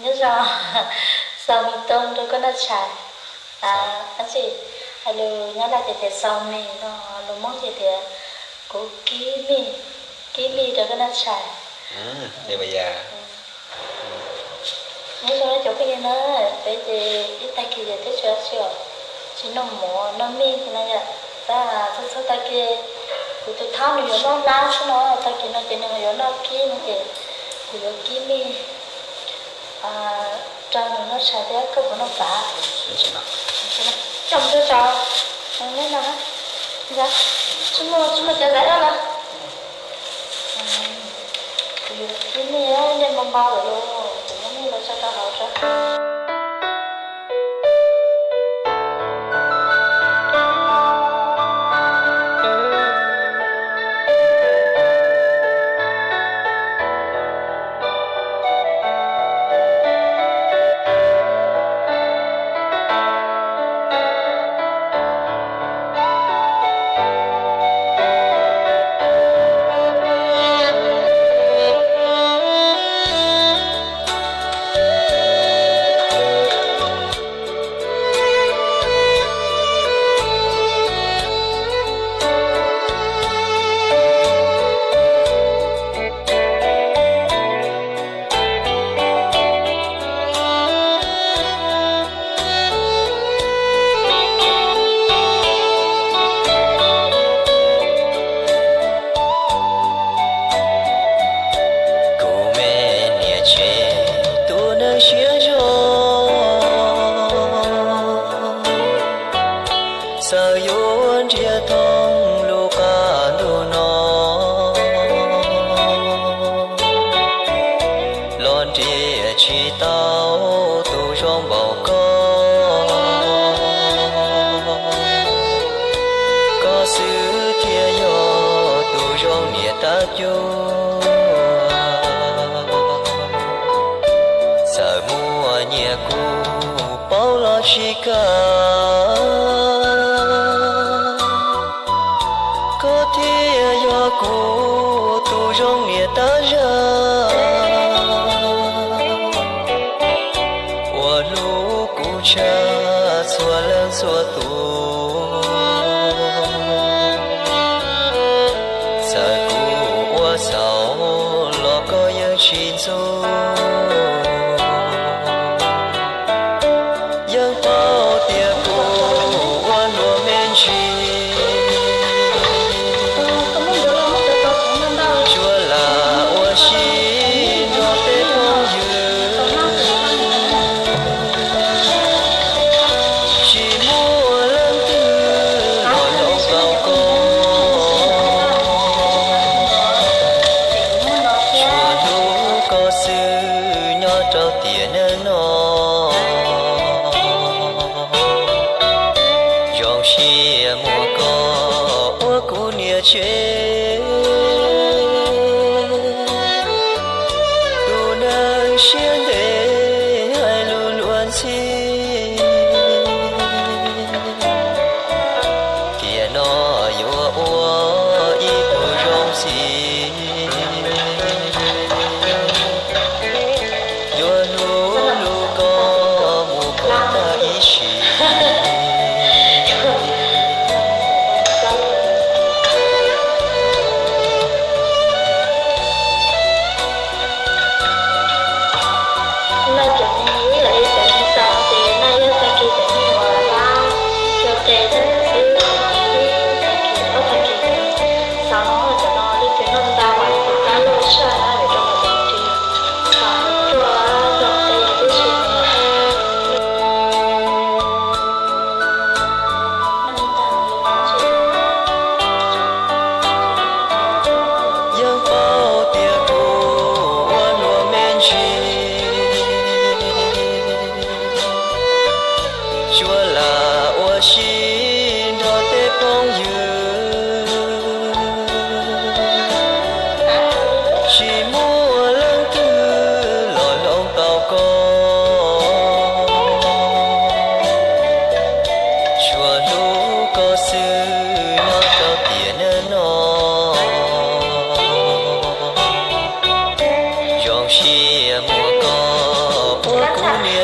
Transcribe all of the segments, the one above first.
Nyob zoo, xaus me ntsis rau koj Naj Tshais. Dab tsi, hais lus Nyab Laj ces tias xaus me no, lus Hmoob ces tias kuv kib me, kib me rau koj Naj Tshais. Nyob zoo cov phooj ywg na, peb ces ib tag kis ces twb tsis dab tsi os, tsis noj mov noj mij li no yom. Tab txhua txhua tag kis kuv tus thab nws yuav noj hlab xwb no, tag kis no ces nws yuav noj kib no ces kuv yuav kib mij rau nws noj tshais thiab koj puas noj pav. Coj mus rau, tsis muaj, tsis muaj cov zais los. Kuv yuav kib mij, nej npau npau lawm los kuv muab mij los tso rau hauv tso. Kuv me niam tsev tus neeg siab zoo, txawm yuav nrhiav thoob lub qab ntuj no, los nrhiav tsis tau tus zoo npaum koj. Koj xwb thiaj yog tus zoo niam tab cuab. Txawm muaj nyias kuv paub los tsis kam, koj thiaj yog kuv tus zoo niam tab zaj, uas hlub kuv tshaj txhua leej txhua tus. Txawm kuv ua txhaum los koj yeej tsis ntxub. Yeej paub tias kuv ua luag me ntsis, tsuas lam ua si nrog tej phooj ywg. Tsis muaj leej twg los zoo npaum koj, tsuas hlub koj xwb nyob rau tiam neej no. Zoo siab muaj koj ua kuv niam tsev, tus neeg siab ntev hais lus luag ntxhi, tiam no yuav ua ib tug zoo txiv. Yuav hlub hlub koj mus kom tag ib sim.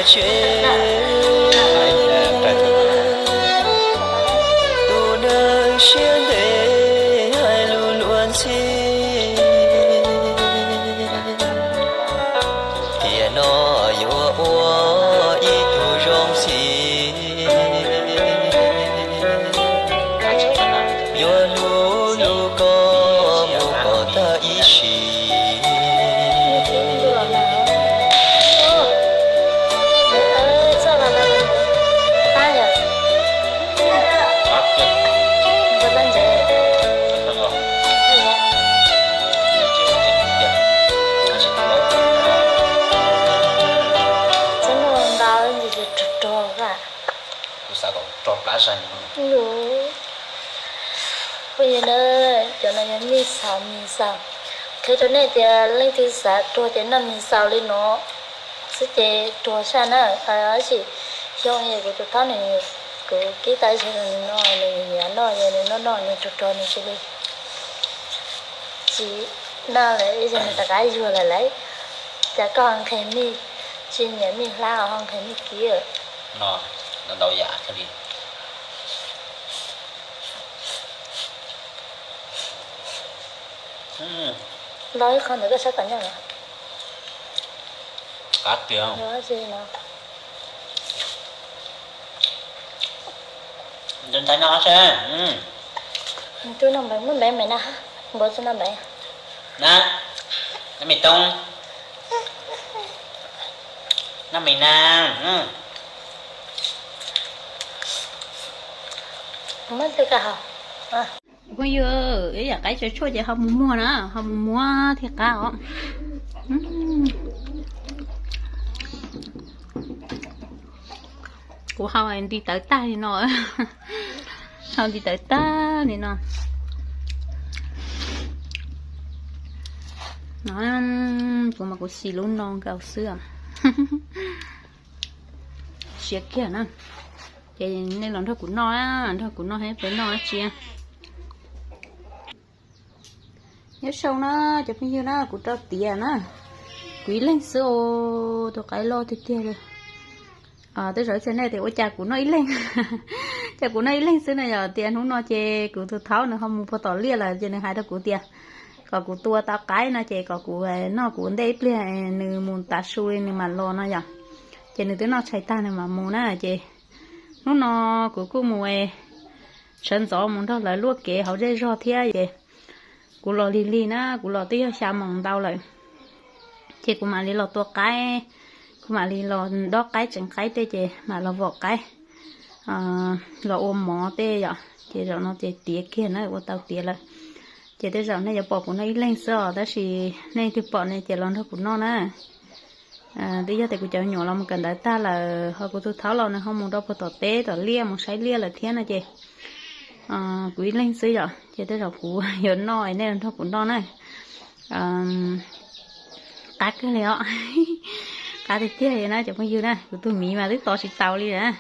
Tus neeg siab ntev hais lus luag ntxhi, tiam no yuav ua ib tug zoo xis. Yuav hlub hlub koj mus kom tag ib sim. Kuv xav kom rog plab zag. Phooj ywg na, cov no yog mis xaus, mis xaus. Qhia rau nej tias leej twg xav tuag ces noj mis xaus li no xwb ces tuag saj na. Tab sis xyoo es kuv tus thaub nws, kuv kib tau ib zaug nws no, nws nyiam noj, yog nws noj noj nws rog rog nws cia li tsis noj lawm, ib zaug nws rov qab yuag lawm lauj. Cas koj ho nqhis mij, tsis nyiam mij hlab ho nqhis mij kib lawm. No, no ntau yam thiaj li. Ntau ib qho ntawd koj saib kom nyob. Qab tiag. Ntawd ntaiv no seb. Twb noj npeev, noj npeev me na, npua tsis noj npeev. Na, noj me toob, noj me na. Muab tej ka haus. Phooj ywg, ib yam qaib tsaus tshuaj ces ho mus muag na, ho mus muag thiaj qab os. Kuv hau nti tawv tag li no, hau nti tawv tag li no. No, kuv mas kuv xis lub no nkaus xwb. Siav kiag na. Ces nej los nrog kuv noj, nrog kuv noj, peb noj dab tsi. Nyob zoo na cov phooj ywg na, kuv rau tiav na. Kuv ib leeg xwb os, tus qaib loj tiag tiag li. Tej zaum ib txhia nej tias ua cas kuv noj ib leeg, cas kuv noj ib leeg xwb na, yog tias hnub no ces kuv tus thaub nws ho mus puag tom liaj lawm ces nws hais rau kuv tias kom kuv tua tau qaib no ces kom kuv noj kuv ua ntej ib pliag, nws mus tav su li nws mam los no yom. Ces nws twb noj tshais tag nws mam mus na ces hnub no kuv kuj mus sawv ntxov mus nrog lawv luaj kev hauv zej zog thiab ces kuv los lig lig na, kuv los twb yog xya moos ntau lawm. Ces kuv mam li los tua qaib, kuv mam li los dob qaib tseev qaib tej ces mam los vom qaib, los ua mov tej yom. Ces zaum no ces tiav kiag na, ua tau tiav lawm. Ces tej zaum nej yuav pom kuv noj ib leeg xwb os, tab sis nej twg pom ne ces los nrog kuv noj na. Twb yog tias kuv cov me nyuam los mus kawm ntawv tag lawm ho kuv tus thaub los nws ho mus rau puag tom teb tom liaj mus saib liaj lawm thiab no ces kuv ib leeg xwb yom, ces tej zaum kuv yuav noj es nej los nrog kuv noj na. Qab kawg li os. Qab tiag tiag li na cov phooj ywg na, kuv tus miv mas twb tos tsis taus li na.